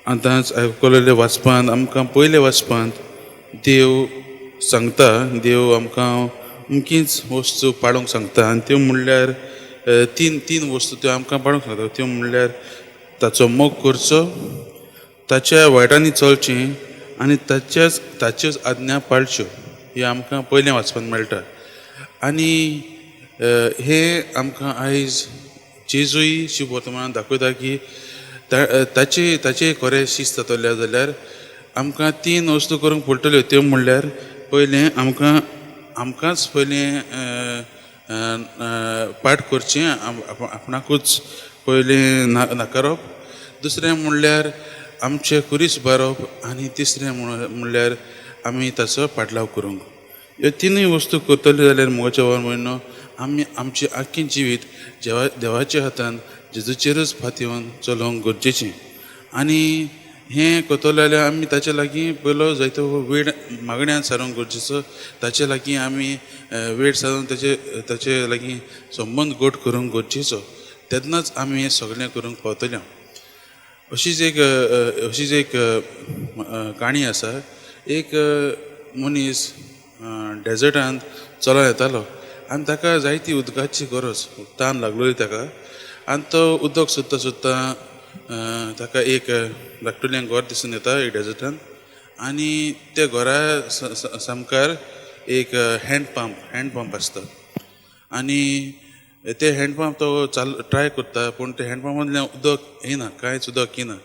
आतांच आयकलेलें वाचपांत आमकां पयलें वाचपांत देव सांगता, देव आमकां अमकीच वस्तू पाळूंक सांगता आनी त्यो म्हणल्यार तीन वस्तू त्यो आमकां पाळूंक सांगता. त्यो म्हणल्यार ताचो मोग करचो, ताच्या वायटांनी चलचें आनी ताच्योच आज्ञा पाळच्यो. हें आमकां पयलें वाचपांत मेळटा. आनी हें आमकां आयज जेजूय शिव वर्तमानान दाखयता की ताचे खरें शिस्त जातलें जाल्यार आमकां तीन वस्तू करूंक पडटल्यो. त्यो म्हणल्यार पयलें आमकां आमकांच पयलें पाठ करचें, आपणाकूच पयलें नाकारप, दुसरें म्हणल्यार आमचें खुरीस बारप आनी तिसरें म्हणल्यार आमी ताचो पाटलाव करूंक. ह्यो तिनूय वस्तू करतल्यो जाल्यार मोगाच्या भाव भयणो आमी आमचें आख्खें जिवीत देवाच्या हातान जेजूचेरूच फातिवन चलोवंक गरजेचें. आनी हें करतले जाल्यार आमी ताचे लागीं पयलो जायतो वेळ मागण्यान सारूंक गरजेचो, ताचे लागीं आमी वेळ सारून ताचे लागीं संबंद घट करूंक गरजेचो, तेन्नाच आमी हें सगळें करूंक पावतले. अशीच एक काणी आसा. एक मनीस डेजर्टांत चलोन येतालो आनी ताका जायती उदकाची गरज, तान लागलेली ताका. आनी तो उदक सोदता सोदता ताका एक धाकटुलें घर दिसून येता एक डेजर्टान. आनी त्या घरा सामकार एक हँड पंप आसता आनी ते हँड पंप तो चालू ट्राय करता, पूण ते हँड पंपांतल्यान उदक येना, कांयच उदक येना.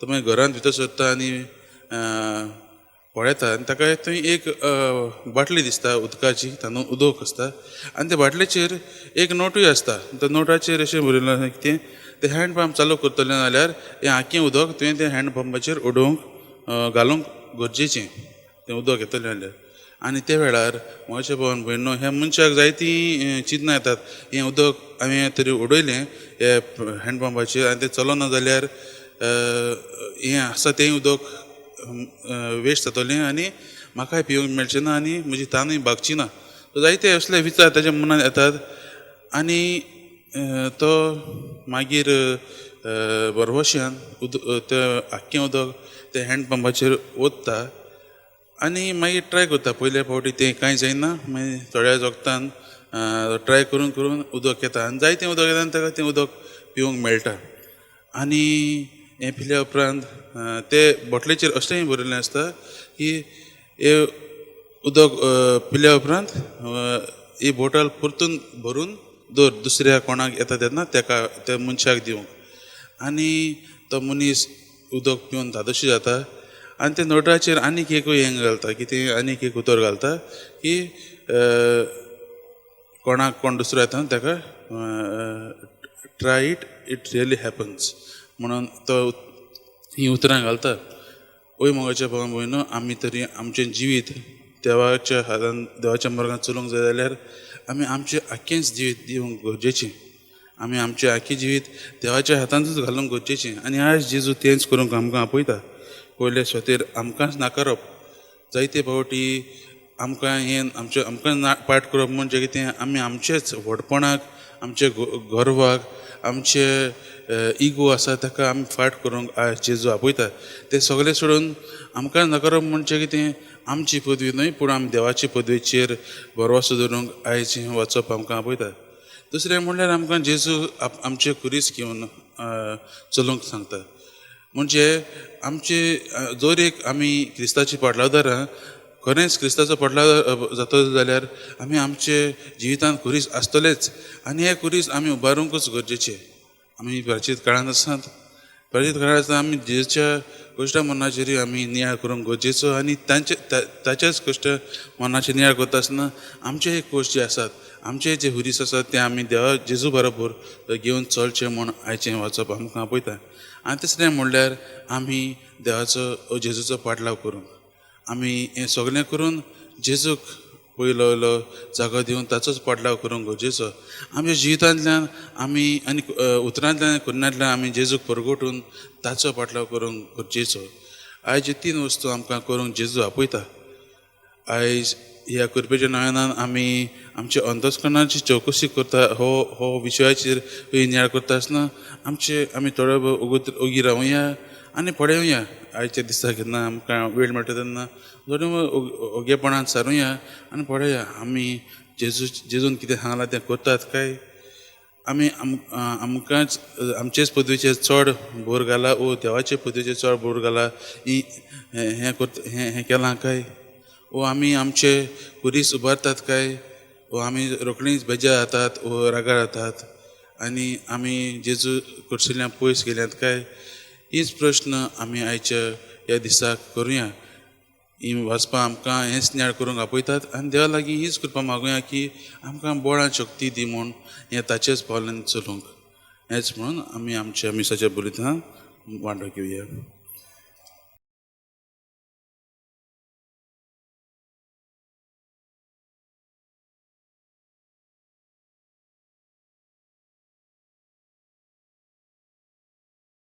तो मागीर घरांत भितर सरता आनी पळयता आनी ताका थंय एक बाटली दिसता उदकाची, तातूंत उदक आसता आनी त्या बाटलेचेर एक नोटूय आसता. त्या नोटाचेर अशें बरयलें आसा कितें, तें हँड पंप चालू करतलें जाल्यार हें आख्खें उदक तुवें तें हँड पंपाचेर उडोवंक घालूंक गरजेचें, तें उदक येतलें जाल्यार. आनी त्या वेळार म्हज्या भावान भयणो ह्या मनशाक जायतीं चिंतनां येतात, हें उदक हांवें तरी उडयलें हे हँड पंपाचेर आनी तें चलना जाल्यार हें आसा तें उदक वेस्ट जातलें आनी म्हाकाय पिवंक मेळचें ना आनी म्हजी तानूय भागची ना. जायते असले विचार ताच्या मनांत येतात आनी तो मागीर भरवश्यान तें आख्खें उदक तें हँड पंपाचेर ओतता आनी मागीर ट्राय करता. पयले फावटी तें कांय जायना, मागीर थोड्या वखदान ट्राय करून करून उदक येता आनी जायतें उदक येता आनी ताका तें उदक पिवंक मेळटा. आनी हें पिल्या उपरांत ते बोटलेचेर अशेंय बरयल्लें आसता की हे उदक पिल्या उपरांत ही बोटल परतून भरून दवर, दुसऱ्या कोणाक येता तेन्ना ताका त्या मनशाक दिवंक. आनी तो मनीस उदक पिवन धादोशी जाता आनी त्या नोटाचेर आनीक एकूय हें घालता, कितें आनीक एक उतर घालता की कोणाक कोण दुसरो येता ताका try it, it really happens म्हणून तो हीं उतरां घालता. ओय मोगाच्या भाव भयणो, आमी तरी आमचें जिवीत देवाच्या हातान देवाच्या मार्गान चलोवंक जाय जाल्यार आमी आमचें आख्खेंच जिवीत दिवंक गरजेचें, आमी आमचें आख्खें जिवीत देवाच्या हातांतूच घालूंक गरजेचें. आनी आयज जेजू तेंच करूंक आमकां आपयता. पयले सुवातेर आमकांच नाकारप, जायते फावटी आमकां हें आमचें आमकां ना पाठ करप म्हणजे कितें, आमी आमचेच व्हडपणाक, आमचे गर्वाक, आमचे इगो आसा ताका आमी फाट करूंक आयज जेजू आपयता. तें सगळें सोडून आमकां नाकारप म्हणजे कितें, आमची पदवी न्हय पूण आमी देवाचे पदवेचेर भरवंसो दवरूंक आयज हें वाचप आमकां आपयता. दुसरें म्हणल्यार आमकां जेजू आमचे खुरीस घेवन चलोवंक सांगता. म्हणजे आमचे जर एक आमी क्रिस्ताची पाटलावदारां खरेंच क्रिस्ताचो पाटलाव जातलो जाल्यार आमी आमचे जिवितांत खुरीस आसतलेच आनी हे खुरीस आमी उबारूंकच गरजेचे. आमी प्राचीत काळांत आसात, प्राचीत काळांत आसतना आमी जेजूच्या कश्टा मरणाचेरूय आमी नियाळ करूंक गरजेचो आनी तांचे ताच्याच कश्ट मरणाचेर नियाळ करता आसतना आमचे हे कश्ट जे आसात, आमचे जे हुरीस आसात ते आमी देवा जेजू बरोबर घेवन चलचें म्हूण आयचें वाचप आमकां आपयता. आनी तिसरें म्हणल्यार आमी देवाचो जेजूचो पाटलाव करूंक, आमी हें सगळें करून जेजूक पयलो वयलो जागो दिवन ताचोच पाटलाव करूंक गरजेचो. आमच्या जिवितांतल्यान आमी आनी उतरांतल्यान करण्यांतल्यान आमी जेजूक परगटून ताचो पाटलाव करूंक गरजेचो. आयज ह्यो तीन वस्तू आमकां करूंक जेजू आपयता. आयज ह्या करपेच्या नव्यानान आमी आमच्या अंतस्करणाची चवकशी करता, हो विशयाचेर नियाळ करता आसतना आमचे आमी थोडो ओगी रावया आनी पळोवया आयच्या दिसा केन्ना आमकां वेळ मेळटा तेन्ना थोडें ओगेपणान सारुया आनी पळोवया आमी जेजू जेजून कितें सांगलां तें करतात काय आमी आमकांच आमचेच पदवेचेर चड भर घाला ओ देवाचे पदवेचेर चड भर घाला ही हें करता हें हें केलां काय ओ आमी आमचे खुरीस उबारतात काय ओ आमी रोखडीच बेजार जातात ओ रागार जातात आनी आमी जेजू कडसुल्यान पयस गेल्यात काय हीच प्रश्न आमी आयच्या ह्या दिसाक करुया. ही वाचपां आमकां हेंच नियाळ करूंक आपयतात आनी देवा लागीं हीच कृपा मागुया की आमकां बळां शक्ती दी म्हूण हें ताचेच पावलान चलूंक. हेंच म्हणून आमी आमच्या मिसाच्या बोलितां वांटो घेवया.